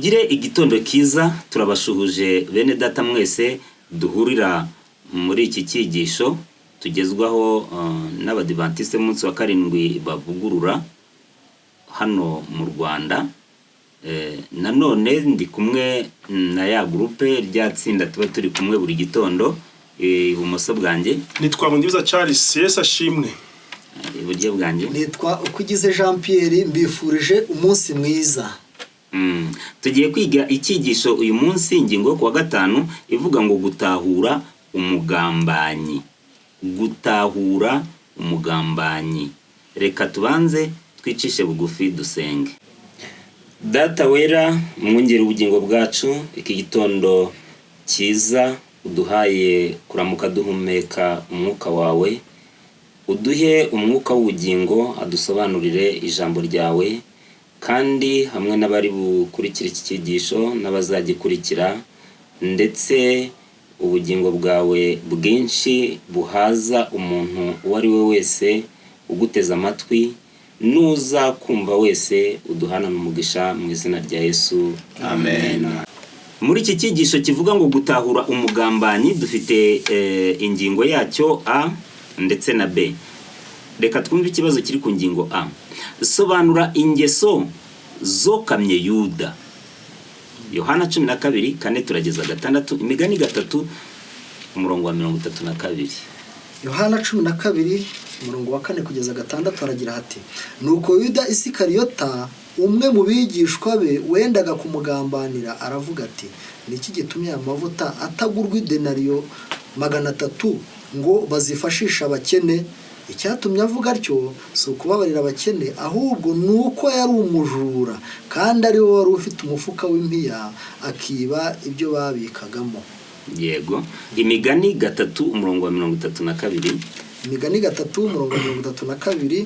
Mugire igitondo cyiza. Turabashuhuje bene data mwese duhurira muri iki cyigisho tugezwaho n'Abadivantisite b'umunsi wa karindwi bavugurura hano mu Rwanda. Nanone ndi kumwe na ya groupe, rya tsinda tuba turi kumwe buri gitondo. Ibumoso bwanjye Nitwa Mundibiza Charles, Yesu ashimwe. Iburyo bwanjye Nitwa Ukugize Jean Pierre, mbifurije umunsi mwiza. Tugiye kwiga icyigisho uyu munsi, ingingo yo kuwa gatanu ivuga ngo gutahura umugambanyi. Gutahura umugambanyi. Reka tubanze twicishe bugufi dusenge. Data wera, mwungere ubugingo bwacu, iki gitondo cyiza uduhaye kuramuka duhumeka umwuka wawe, uduhe umwuka w'ubugingo adusobanurire ijambo ryawe, kandi hamwe n'abari bukurikira iki cyigisho n'abazagikurikira, ndetse ubugingo bwawe bwinshi buhaza umuntu uwo ari we wese uguteze amatwi n'uza kumva wese, uduhanane umugisha mu izina rya Yesu, amen. Muri iki cyigisho kivuga ngo gutahura umugambanyi, dufite ingingo yacyo A ndetse na B. Reka twumve ikibazo kiri ku ngingo A. Sobanura ingeso zokamye Yuda. Yohana 12:4 turageza 6, Imigani 3, umurongo wa 32. Yohana 12, umurongo wa 4 kugeza 6, haragira hati: "Nuko Yuda Isikariyota, umwe mu bigishwa be, wendaga kumugambanira, aravuga ati: 'Ni iki gitumye aya mavuta atagurwa idenariyo 300 ngo bazifashishe abakene?' Icyatumye avuga atyo si ukubabarira abakene, ahubwo ni uko yari umujura, kandi ari we wari ufite umufuka w'impiya, akiba ibyo babikagamo." Yego. Imigani 3, umurongo wa 32. Imigani 3, umurongo wa 32.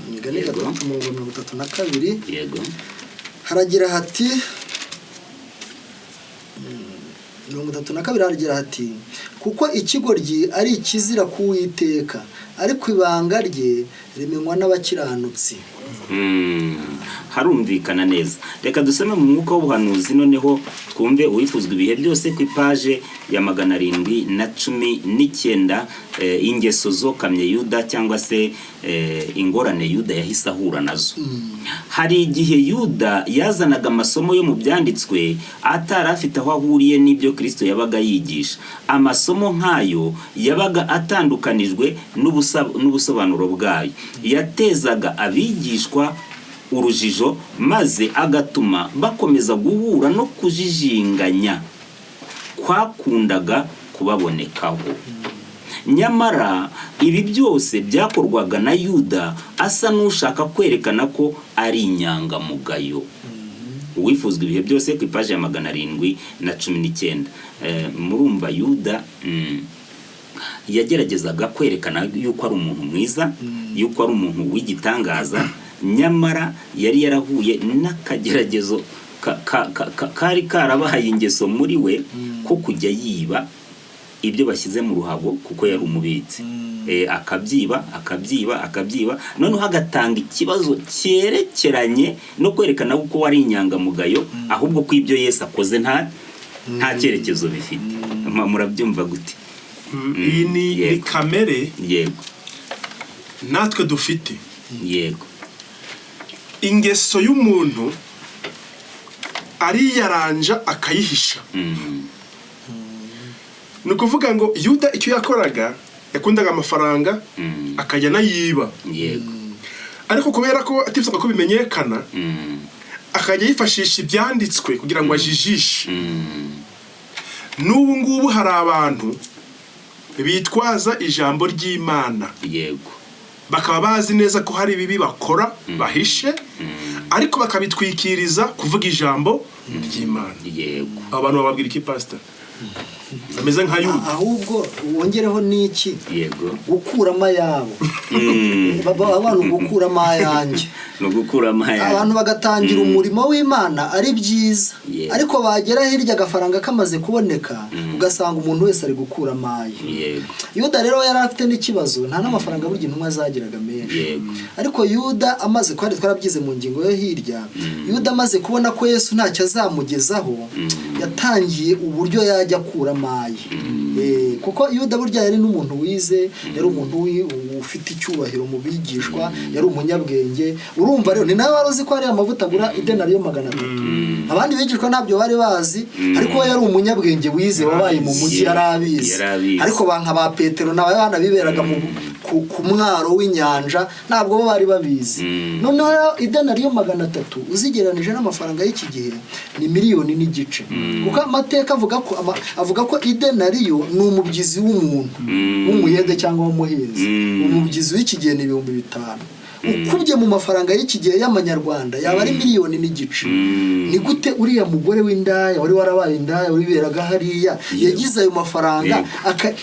Imigani 3, umurongo wa 32. Yego. Haragira hati, 32, haragira hati: "Kuko ikigoryi ari ikizira ku Uwiteka, ariko ibanga rye rimenywa n'abakiranutsi." Harumvikana neza. Reka dusome mu mwuka w'ubuhanuzi noneho, twumve uwifuzwa ibihe byose ku ipaje ya 719, ingeso zokamye Yuda cyangwa se ingorane Yuda yahise ahura nazo. Hari igihe Yuda yazanaga amasomo yo mu byanditswe atari afite aho ahuriye n'ibyo Kristo yabaga yigisha. Amasomo nk'ayo yabaga atandukanijwe n'ubusobanuro bwayo, yatezaga abigishwa urujijo, maze agatuma bakomeza guhura no kujijinganya kwakundaga kubabonekaho. Nyamara ibi byose byakorwaga na Yuda asa n'ushaka kwerekana ko ari inyangamugayo. Uwifuzwa ibihe byose ku ipaji ya 719. Murumva Yuda yageragezaga kwerekana yuko ari umuntu mwiza, yuko ari umuntu w'igitangaza, nyamara yari yarahuye n'akageragezo kari karabahaye ingeso muri we ko kujya yiba ibyo bashyize mu ruhago, kuko yari umubitsi. Akabyiba, akabyiba, akabyiba, noneho agatanga ikibazo cyerekeranye no kwerekana ko wari inyangamugayo, ahubwo ko ibyo Yesu akoze nta cyerekezo bifite. Murabyumva gute? Iyi ni kamere natwe dufite. Ingeso y'umuntu ariyaranja akayihisha. Ni ukuvuga ngo Yuda icyo yakoraga, yakundaga amafaranga, akajya anayiba, ariko kubera ko atifuzaga ko bimenyekana, akajya yifashisha ibyanditswe kugira ngo ajijishe. N'ubu ngubu hari abantu bitwaza ijambo ry'Imana, bakaba bazi neza ko hari ibibi bakora bahishe, ariko bakabitwikiriza kuvuga ijambo ry'Imana. Abo bantu bababwira iki, pastor? Ameze nka Yuda. Ahubwo wongereho n'iki? Yego. Gukuramo ayabo. Abantu gukuramo ayanjye. Ni ugukuramo ayabo. Abantu bagatangira umurimo w'Imana ari byiza, ariko bagera hirya agafaranga kamaze kuboneka, ugasanga umuntu wese ari gukuramo aye. Yuda rero yari afite n'ikibazo, nta n'amafaranga burya intumwa zagiraga menshi. Ariko Yuda amaze, twari twarabyize mu ngingo yo hirya, Yuda amaze kubona ko Yesu ntacyo azamugezaho, yatangiye uburyo yajya akuramo aye. Kuko Yuda burya yari n'umuntu wize, yari umuntu ufite icyubahiro mu bigishwa, yari umunyabwenge. Urumva rero ni nawe wari uzi ko hariya amavuta agura idenariyo 300. Abandi bigishwa ntabyo bari bazi, ariko we yari umunyabwenge wize, wabaye mu mujyi, yari abizi. Yari abizi. Ariko ba nka ba Petero na Yohana biberaga ku mwaro w'inyanja, ntabwo bo bari babizi. Noneho rero idenariyo 300 uzigereranije n'amafaranga y'iki gihe ni 1.5 miliyoni, kuko amateka avuga ko idenariyo ni umubyizi w'umuntu w'umuyede cyangwa w'umuhinzi. Umubyizi w'iki gihe ni 5000. Ukubye mu mafaranga y'iki gihe y'amanyarwanda yaba ari 1.5 miliyoni. Ni gute uriya mugore w'indaya wari warabaye indaya wiberaga hariya yagize ayo mafaranga?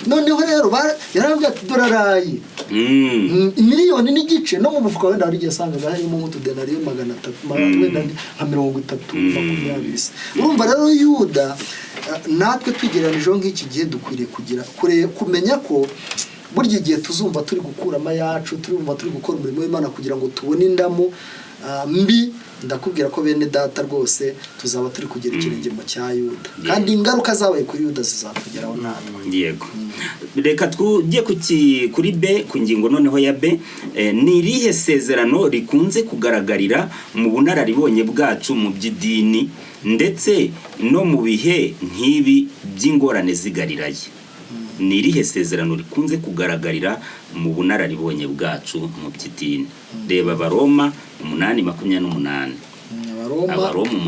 Noneho rero yarababwiye ati: "Dore araye." 1.5 miliyoni, no mu mufuka wenda hari igihe asangaga harimo nk'utudenariyo 300, wenda nka 30, 20 se. Urumva rero Yuda, natwe twigereranijeho nk'iki gihe, dukwiriye kugira kumenya ko burya igihe tuzumva turi gukuramo ayacu, turumva turi gukora umurimo w'Imana kugira ngo tubone indamu mbi, ndakubwira ko bene data rwose tuzaba turi kugera ikirenge mu cya Yuda, kandi ingaruka zabaye kuri Yuda zizatugeraho natwe. Yego, reka tujye kuri B, ku ngingo noneho ya B. Ni irihe sezerano rikunze kugaragarira mu bunararibonye bwacu mu by'idini, ndetse no mu bihe nk'ibi by'ingorane z'i Galilaya? Ni irihe sezerano rikunze kugaragarira mu bunararibonye bwacu mu by'idini? Reba Abaroma 8:28. Abaroma. Abaroma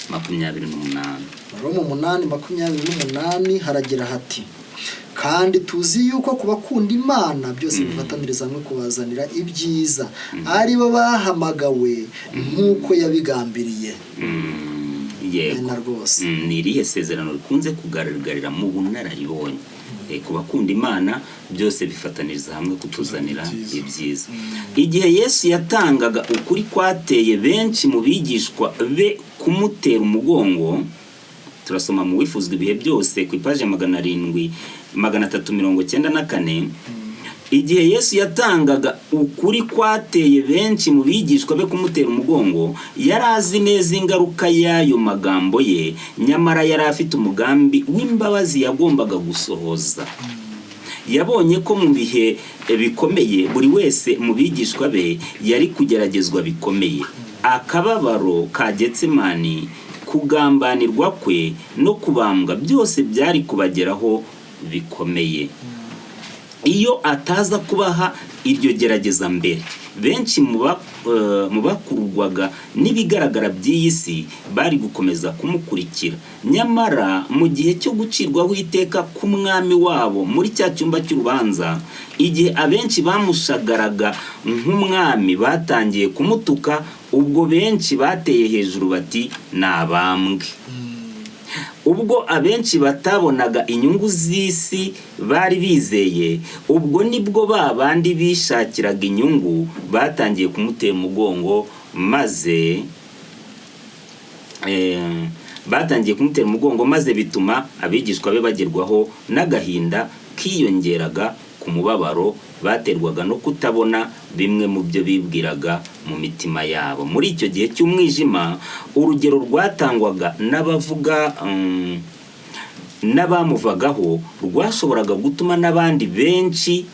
8:28. Abaroma 8:28 haragira hati: "Kandi tuzi yuko ku bakunda Imana byose bifataniriza hamwe kubazanira ibyiza, ari bo bahamagawe nk'uko yabigambiriye." Yego. Na rwose. Ni irihe sezerano rikunze kugaragarira mu bunararibonye? Ku bakunda Imana byose bifataniriza hamwe kutuzanira ibyiza. Ibyiza. Igihe Yesu yatangaga ukuri kwateye benshi mu bigishwa be kumutera umugongo, turasoma mu Wifuzwa Ibihe Byose ku ipaji ya 700 394. Igihe Yesu yatangaga ukuri kwateye benshi mu bigishwa be kumutera umugongo, yari azi neza ingaruka y'ayo magambo ye, nyamara yari afite umugambi w'imbabazi yagombaga gusohoza. Yabonye ko mu bihe bikomeye buri wese mu bigishwa be yari kugeragezwa bikomeye. Akababaro ka Getsemani, kugambanirwa kwe no kubambwa, byose byari kubageraho bikomeye. Iyo ataza kubaha iryo gerageza mbere, benshi mu bakururwaga n'ibigaragara by'iyi si bari gukomeza kumukurikira. Nyamara mu gihe cyo gucirwaho iteka k'umwami wabo muri cya cyumba cy'urubanza, igihe abenshi bamushagaraga nk'umwami batangiye kumutuka, ubwo benshi bateye hejuru bati: "Nabambwe," ubwo abenshi batabonaga inyungu z'isi bari bizeye, ubwo nibwo ba bandi bishakiraga inyungu batangiye kumutera umugongo, maze bituma abigishwa be bagerwaho n'agahinda kiyongeraga ku mubabaro baterwaga no kutabona bimwe mu byo bibwiraga mu mitima yabo. Muri icyo gihe cy'umwijima, urugero rwatangwaga n'abavuga n'abamuvagaho rwashoboraga gutuma n'abandi benshi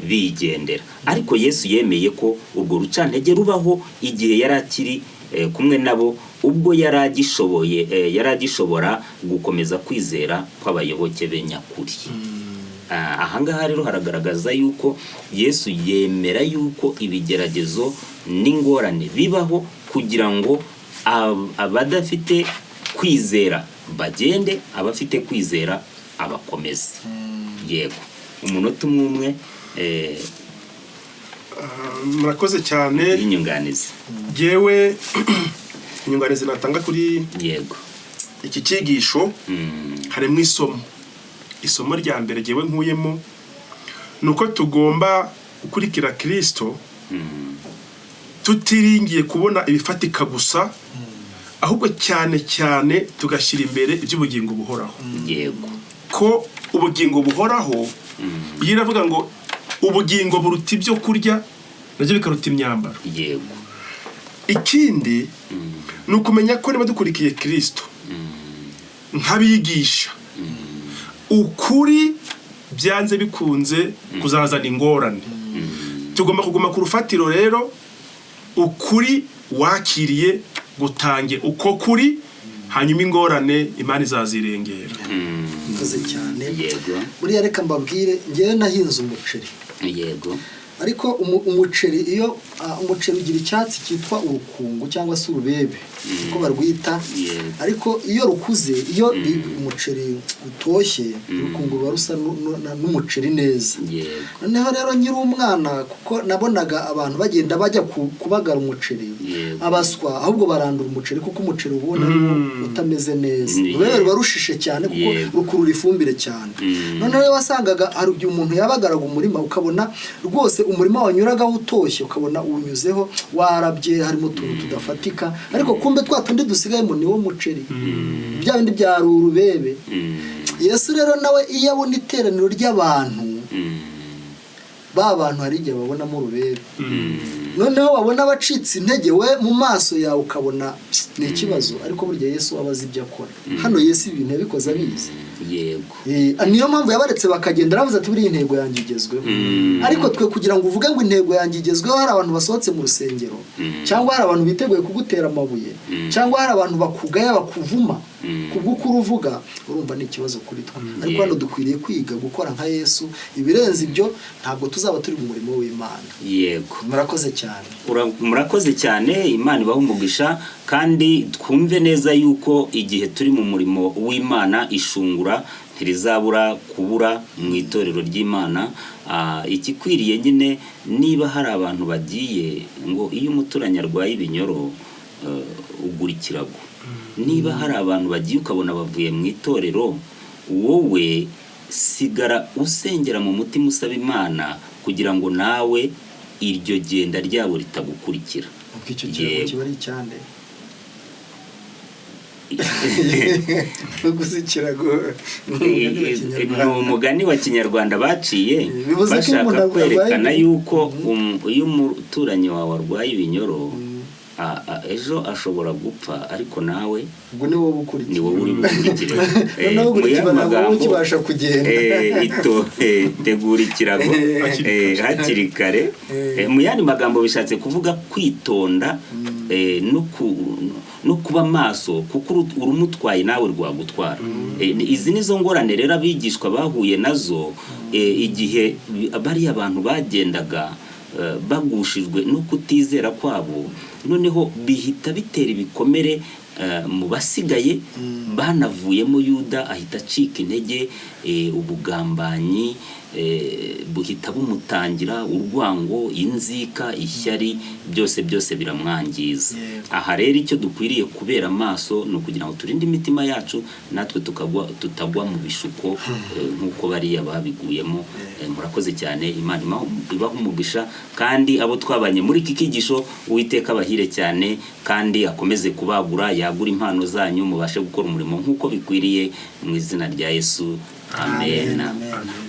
bigendera. Ariko Yesu yemeye ko urwo rucantege rubaho igihe yari akiri kumwe nabo, ubwo yari agishoboye, yari agishobora gukomeza kwizera kw'abayoboke be nyakuri. Ahangaha rero haragaragaza yuko Yesu yemera yuko ibigeragezo n'ingorane bibaho kugira ngo abadafite kwizera bagende, abafite kwizera abakomeze. Yego, umunota umwe umwe. Murakoze cyane. Y'inyunganizi. Yewe, inyunganizi natanga kuri Iki cyigisho harimo isomo. Isomo rya mbere jyewe nkuyemo ni uko tugomba gukurikira Kirisito tutiringiye kubona ibifatika gusa, ahubwo cyane cyane tugashyira imbere iby'ubugingo buhoraho. Ko ubugingo buhoraho, Bibiliya iravuga ngo ubugingo buruta ibyo kurya, nabyo bikaruta imyambaro. Ikindi ni ukumenya ko niba dukurikiye Kirisito nk'abigisha ukuri, byanze bikunze kuzazana ingorane. Tugomba kuguma ku rufatiro rero. Ukuri wakiriye gutange uko kuri, hanyuma ingorane Imana izazirengera. Murakoze cyane. Buriya reka mbabwire, ngewe nahinze umuceri. Ariko umuceri iyo umuceri ugira icyatsi cyitwa urukungu cyangwa se urubebe, uko barwita. Ariko iyo rukuze, iyo umuceri utoshye, urukungu ruba rusa n'umuceri neza. Noneho rero nkiri umwana, kuko nabonaga abantu bagenda bajya kubagara umuceri, abaswa ahubwo barandura umuceri, kuko umuceri ubona ariwo utameze neza. Urubebe ruba rushishe cyane kuko rukurura ifumbire cyane. Noneho rero wasangaga hari igihe umuntu yabagaraga umurima, ukabona rwose umurima wanyuragaho utoshye, ukabona uwunyuzeho warabye, harimo utuntu tudafatika, ariko kumbe twa tundi dusigayemo niwo muceri, bya bindi byari urubebe. Yesu rero nawe iyo abona iteraniro ry'abantu, ba bantu hari igihe babonamo urubebe, noneho wabona abacitse intege, we mu maso yawe ukabona ni ikibazo, ariko burya Yesu aba azi ibyo akora. Hano Yesu ibintu yabikoze abizi. Niyo mpamvu yabaretse bakagenda, aravuze ati: "Buriya intego yanjye igezweho." Ariko twe kugira ngo uvuge ngo intego yanjye igezweho, hari abantu basohotse mu rusengero, cyangwa hari abantu biteguye kugutera amabuye, cyangwa hari abantu bakugaya, bakuvuma kubw'ukuri uvuga, urumva ni ikibazo kuri twe. Ariko hano dukwiriye kwiga gukora nka Yesu. Ibirenze ibyo ntabwo tuzaba turi mu murimo w'Imana. Murakoze cyane. Murakoze cyane, Imana ibahe umugisha. Kandi twumve neza yuko igihe turi mu murimo w'Imana, ishungura ntirizabura kubura mu itorero ry'Imana. Igikwiriye nyine, niba hari abantu bagiye, ngo iyo umuturanyi arwaye ibinyoro, ugura ikirago. Niba hari abantu bagiye ukabona bavuye mu itorero, wowe sigara usengera mu mutima, usaba Imana kugira ngo nawe iryo genda ryabo ritagukurikira. Ubwo icyo kirago kiba ari icyande? Uguze ikirago ni umugani wa Ni Kinyarwanda. umugani wa Kinyarwanda baciye Bivuze ko iyo bashaka umuntu arwaye kwerekana yuko iyo umuturanyi wawe arwaye ibinyoro, ejo ashobora gupfa, ariko nawe Ubwo ni wowe ukurikiye. Ni wowe uri bukurikire. Noneho Mu ugura yandi ikirago, ntabwo wowe magambo, ukibasha kugenda. Tegura ikirago hakiri kare. Mu yandi magambo bishatse kuvuga kwitonda, no kuba maso, kuko urumutwaye nawe rwagutwara. Izi nizo ngorane rero abigishwa bahuye nazo, igihe bariya bantu bagendaga, bagushijwe no kutizera kwabo, noneho bihita bitera ibikomere mu basigaye banavuyemo. Yuda ahita acika intege, ubugambanyi buhita bumutangira, urwango, inzika, ishyari, byose byose biramwangiza. Aha rero icyo dukwiriye kubera amaso ni ukugira ngo turinde imitima yacu, natwe tukagwa tutagwa mu bishuko, nk'uko bariya babiguyemo. Murakoze cyane, Imana ibahe umugisha. Kandi abo twabanye muri iki kigisho, Uwiteka abahire cyane kandi akomeze kubagura, yagura impano zanyu, mubashe gukora umurimo nk'uko bikwiriye, mu izina rya Yesu, amen. Amen.